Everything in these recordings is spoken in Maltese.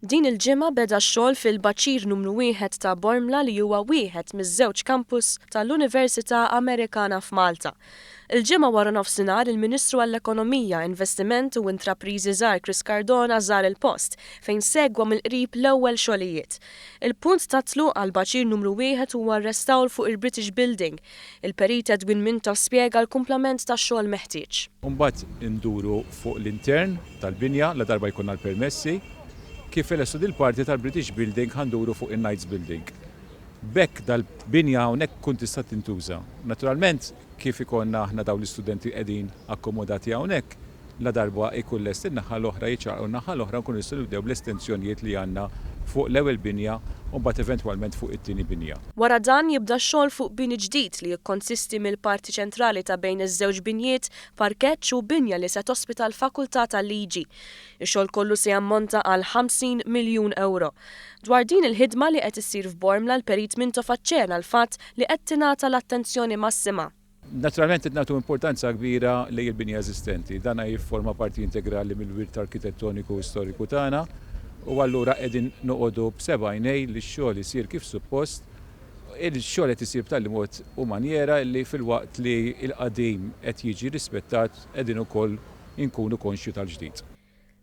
Din il-ġimgħa beda x-xogħol fil-Baċir Numru Wieħed ta' Bormla li huwa wieħed miż-żewġ campus tal-Università Amerikana f'Malta. Il-Ġimgħa waranofsinhar il-Ministru għall-Ekonomija, Investiment u Intrapriżi Żgħar Chris Cardona żar il-post fejn segwa mill-qrib l-ewwel xogħlijiet. Il-punt tat-tluq għall-Baċir Numru Wieħed huwa r-restawr fuq il-British Building. Il-Perit Edwin Mintoff spjega l-kumplament tax-xogħol meħtieġ. Imbagħad induru fuq l-intern tal-binja ladarba jkollna l-permessi. Kif ilestu dil-parti tal-British Building ħa nduru fuq in-Knights Building. B'hekk dal-binja hawnhekk tkun tista' tintuża. Naturalment kif ikollna aħna dawn l-istudenti qegħdin akkomodati hawnhekk, ladarba jkun lest in-naħa l-oħra jiċċaqalqu n-naħa l-oħra nkunu nistgħu nibdew bl-estensjonijiet li għandna fuq l-ewwel binja u mbagħad eventwalment fuq it-tieni binja. Wara dan jibda x-xogħol fuq bini ġdid li jikkonsisti mill-parti ċentrali ta' bejn iż-żewġ binjiet, parkeġġ u binja li se tospita l-Fakultà tal-Liġi. Ix-xogħol kollu se jammonta għal 50 miljun ewro. Dwar din il-ħidma li qed issir f'Bormla l-Perit Mintoff aċċena l-fatt li qed tingħata l-attenzjoni massima. Naturalment qed nagħtu importanza kbira lejn il-binja eżistenti. Dan jifforma parti integrali mill-wirt arkitettoniku u storiku tagħna u allura qegħdin noqogħdu b'seba' għajnejn li x-xogħol isir kif suppost. Il-xogħol qed isir b'tali mod u manjera li filwaqt li l-qadim qed jiġi rispettat qegħdin ukoll inkunu konxju tal-ġdid.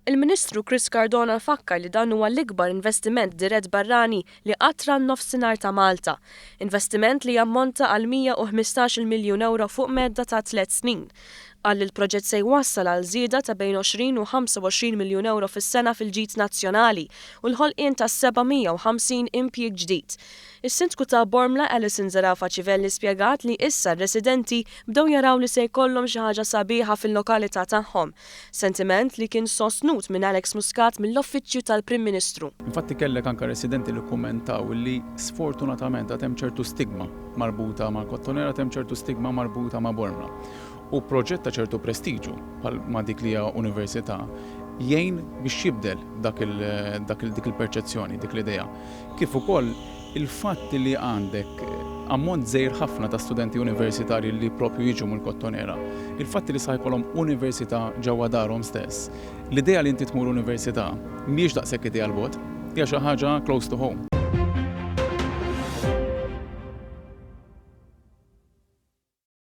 Il-Ministru Chris Cardona fakkar li dan huwa l-ikbar investiment dirett barrani li qatt ra n-Nofsinhar ta' Malta. Investiment li jammonta għal 115-il miljun ewro fuq medda ta' tlett snin. Qal li l-proġett se jwassal għal żieda ta' bejn 20 u 25 miljun ewro fis-sena fil-ġid nazzjonali u l-ħolqien ta' 750 impjieg ġdid. Is-Sindku ta' Bormla Alison Zerafa Civelli spjegat li issa r-residenti bdew jaraw li se jkollhom xi ħaġa sabiħa fil-lokalità tagħhom. Sentiment li kien sostnut minn Alex Muscat mill-Uffiċċju tal-Prim Ministru. Infatti kellek anke residenti li kkummentaw li sfortunatament għad hemm ċertu stigma marbuta mal-Kottonera, għad hemm ċertu stigma marbuta ma' Bormla. U proġett ta' ċertu prestiġu bħal ma' dik li hija università jgħin biex jibdel dak il, dak il, dik il-perċezzjoni, dik l-idea. Kif ukoll il-fatt li għandek ammont żgħir ħafna ta' studenti universitarji li propju jiġu mill-Kottonera, il-fatt li sa jkollhom università ġewwa darhom stess, l-idea li inti tmur università mhijiex daqshekk idea 'l bogħod, hija xi ħaġa close to home.